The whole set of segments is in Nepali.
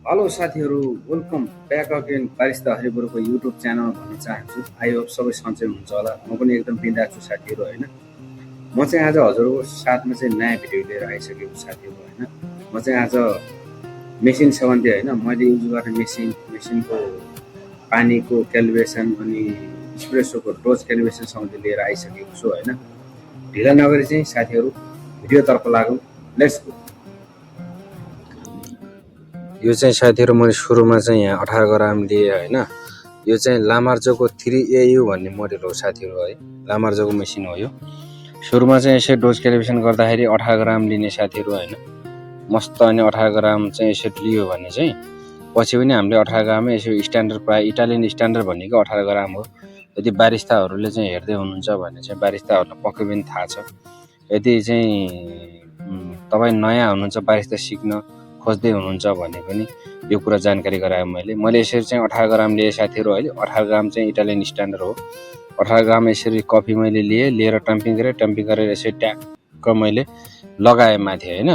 हेलो साथीहरू, वेलकम ब्याक अगेन बारिस्ता हरिबुरको युट्युब च्यानलमा भन्न चाहन्छु। आई होप सबै सन्चै हुनुहुन्छ होला। म पनि एकदम बिन्दास छु साथीहरू होइन। म चाहिँ आज हजुरको साथमा चाहिँ नयाँ भिडियो लिएर आइसकेको साथीहरू होइन। म चाहिँ आज मेसिन सम्बन्धी होइन, मैले युज गर्ने मेसिनको पानीको क्यालिब्रेसन अनि स्प्रेसोको डोज क्यालिब्रेसन सम्बन्धी लिएर आइसकेको छु होइन। ढिला नगरी चाहिँ साथीहरू भिडियोतर्फ लागौँ। Let's go. यो चाहिँ साथीहरू मैले सुरुमा चाहिँ यहाँ 18 ग्राम लिएँ होइन। यो चाहिँ लामार्जोको 3AU भन्ने मोडल हो साथीहरू है। लामार्जोको मेसिन हो यो। सुरुमा चाहिँ यसरी डोज क्यालिब्रेसन गर्दाखेरि 18 ग्राम लिने साथीहरू होइन। मस्त अनि 18 ग्राम चाहिँ यसरी लियो भने चाहिँ पछि पनि हामीले 18 ग्रामै यसो स्ट्यान्डर्ड प्रायः इटालियन स्ट्यान्डर्ड भनेको 18 ग्राम हो। यदि बारिस्ताहरूले चाहिँ हेर्दै हुनुहुन्छ भने चाहिँ बारिस्ताहरूलाई पक्कै पनि थाहा छ। यदि चाहिँ तपाईँ नयाँ हुनुहुन्छ, बारिस्ता सिक्न खोज्दै हुनुहुन्छ भने पनि यो कुरा जानकारी गराएँ मैले यसरी चाहिँ 18 ग्राम लिएँ साथीहरू है। 18 ग्राम चाहिँ इटालियन स्ट्यान्डर्ड हो। 18 ग्राम यसरी कफी मैले लिएर टम्पिङ गरेर यसरी ट्याक्क मैले लगाएँ माथि होइन।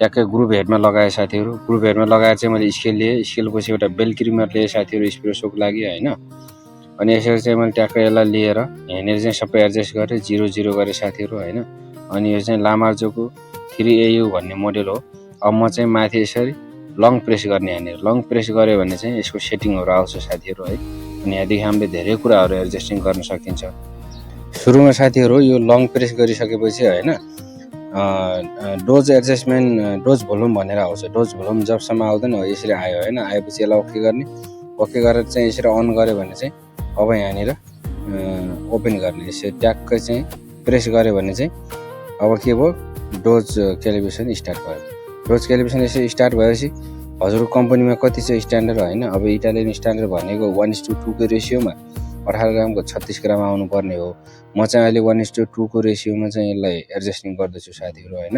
ट्याक्कै ग्रुप हेडमा लगाएँ साथीहरू। ग्रुप हेडमा लगाएर चाहिँ मैले स्केल लिएँ। स्केलपछि एउटा बेल क्रिमर लिएँ साथीहरू स्प्रेसोको लागि होइन। अनि यसरी चाहिँ मैले ट्याक्कै यसलाई लिएर यहाँनिर चाहिँ सबै एडजस्ट गरेँ 0-0 गरेँ साथीहरू होइन। अनि यो चाहिँ लामार्जोको 3AU भन्ने मोडल हो। अब म चाहिँ माथि यसरी लङ प्रेस गर्ने, यहाँनिर लङ प्रेस गऱ्यो भने चाहिँ यसको सेटिङहरू आउँछ साथीहरू है। अनि यहाँदेखि हामीले धेरै कुराहरू एडजस्टिङ गर्न सकिन्छ। सुरुमा साथीहरू यो लङ प्रेस गरिसकेपछि होइन डोज एडजस्टमेन्ट डोज भोल्युम भनेर आउँछ। डोज भोल्युम जबसम्म आउँदैन हो यसरी आयो होइन। आएपछि यसलाई ओके गर्ने, ओके गरेर चाहिँ यसरी अन गऱ्यो भने चाहिँ अब यहाँनिर ओपन गर्ने। यसरी ट्याक्कै चाहिँ प्रेस गऱ्यो भने चाहिँ अब के भयो, डोज क्यालिब्रेसन स्टार्ट भयो। डोज क्यालिब्रेसन यसरी स्टार्ट भएपछि हजुरको कम्पनीमा कति छ स्ट्यान्डर्ड होइन। अब इटालियन स्ट्यान्डर्ड भनेको 1:2 को रेसियोमा 18 ग्रामको 36 ग्राम आउनुपर्ने हो। म चाहिँ अहिले 1:2 को रेसियोमा चाहिँ यसलाई एडजस्टिङ गर्दैछु साथीहरू होइन।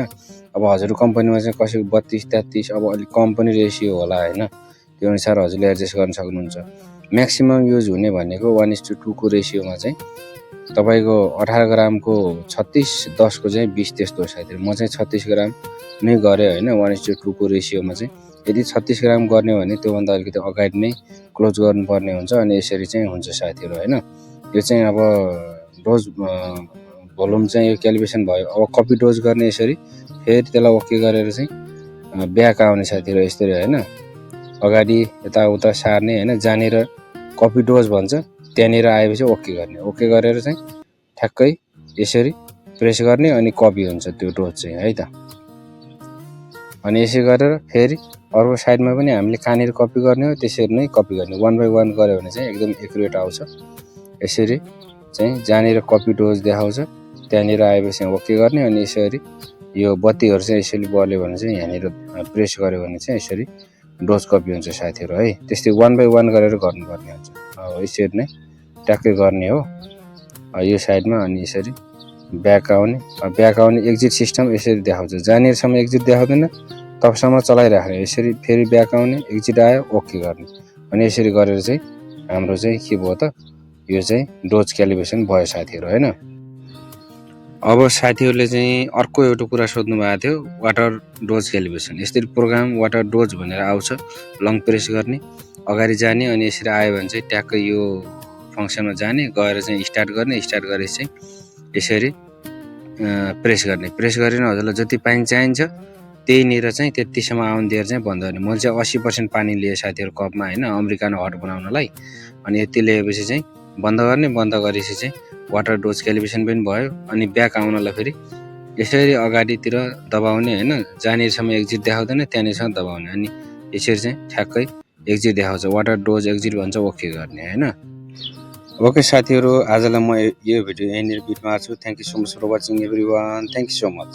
अब हजुरको कम्पनीमा चाहिँ कसैको 32-33 अब अलिक कम पनि रेसियो होला होइन। त्यो अनुसार हजुरले एडजस्ट गर्न सक्नुहुन्छ। म्याक्सिमम युज हुने भनेको 1:2 को रेसियोमा चाहिँ तपाईँको 18 ग्रामको 36, 10 को चाहिँ 20 त्यस्तो हो साथीहरू। म चाहिँ 36 ग्राम नै गरेँ होइन 1:2 को रेसियोमा चाहिँ। यदि 36 ग्राम गर्ने हो भने त्योभन्दा अलिकति अगाडि नै क्लोज गर्नुपर्ने हुन्छ। अनि यसरी चाहिँ हुन्छ साथीहरू होइन। यो चाहिँ अब डोज भोल्युम चाहिँ यो क्यालिब्रेसन भयो। अब कपी डोज गर्ने यसरी फेरि त्यसलाई ओके गरेर चाहिँ ब्याक आउने साथीहरू यसरी होइन। अगाडि यताउता सार्ने होइन, जहाँनिर कपी डोज भन्छ त्यहाँनिर आएपछि ओके गर्ने। ओके गरेर चाहिँ ठ्याक्कै यसरी प्रेस गर्ने अनि कपी हुन्छ त्यो डोज चाहिँ है त। अनि यसरी गरेर फेरि अर्को साइडमा पनि हामीले कहाँनिर कपी गर्ने हो त्यसरी नै कपी गर्ने। 1 बाई 1 गऱ्यो भने चाहिँ एकदम एक्युरेट आउँछ। यसरी चाहिँ जहाँनिर कपी डोज देखाउँछ त्यहाँनिर आएपछि ओके गर्ने। अनि यसरी यो बत्तीहरू चाहिँ यसरी बल्यो भने चाहिँ यहाँनिर प्रेस गऱ्यो भने चाहिँ यसरी डोज कपी हुन्छ साथीहरू है। त्यस्तै 1 बाई 1 गरेर गर्नुपर्ने हुन्छ। अब यसरी नै ट्याक्कै गर्ने हो यो साइडमा। अनि यसरी ब्याक आउने एक्जिट सिस्टम यसरी देखाउँछ। जहाँनिरसम्म एक्जिट देखाउँदैन तबसम्म चलाइराख्ने। यसरी फेरि ब्याक आउने, एक्जिट आयो ओके गर्ने। अनि यसरी गरेर चाहिँ हाम्रो चाहिँ के भयो त, यो चाहिँ डोज क्यालिब्रेसन भयो साथीहरू होइन। अब साथीहरूले चाहिँ अर्को एउटा कुरा सोध्नु भएको थियो, वाटर डोज क्यालिब्रेसन। यसरी प्रोग्राम वाटर डोज भनेर आउँछ। लङ प्रेस गर्ने, अगाडि जाने अनि यसरी आयो भने चाहिँ ट्याक्कै यो फङ्सनमा जाने, गएर चाहिँ स्टार्ट गर्ने। स्टार्ट गरेपछि चाहिँ यसरी प्रेस गर्ने। प्रेस गरेर हजुरलाई जति पानी चाहिन्छ त्यहीनिर चाहिँ त्यतिसम्म आउनु दिएर चाहिँ बन्द गर्ने। मैले चाहिँ 80% पानी लिएँ साथीहरू कपमा होइन, अमेरिकानो हट बनाउनलाई। अनि यति लिएपछि चाहिँ बन्द गर्ने। बन्द गरेपछि चाहिँ वाटर डोज क्यालिब्रेसन पनि भयो। अनि ब्याक आउनलाई फेरि यसरी अगाडितिर दबाउने होइन, जहाँनिरसम्म एक्जिट देखाउँदैन त्यहाँनिरसम्म दबाउने। अनि यसरी चाहिँ ठ्याक्कै एक्जिट देखाउँछ, वाटर डोज एक्जिट भन्छ, ओके गर्ने होइन। ओके साथीहरू, आजलाई म यो भिडियो यहीँनिर बिट मार्छु। Thank you so much for watching everyone. Thank you so much.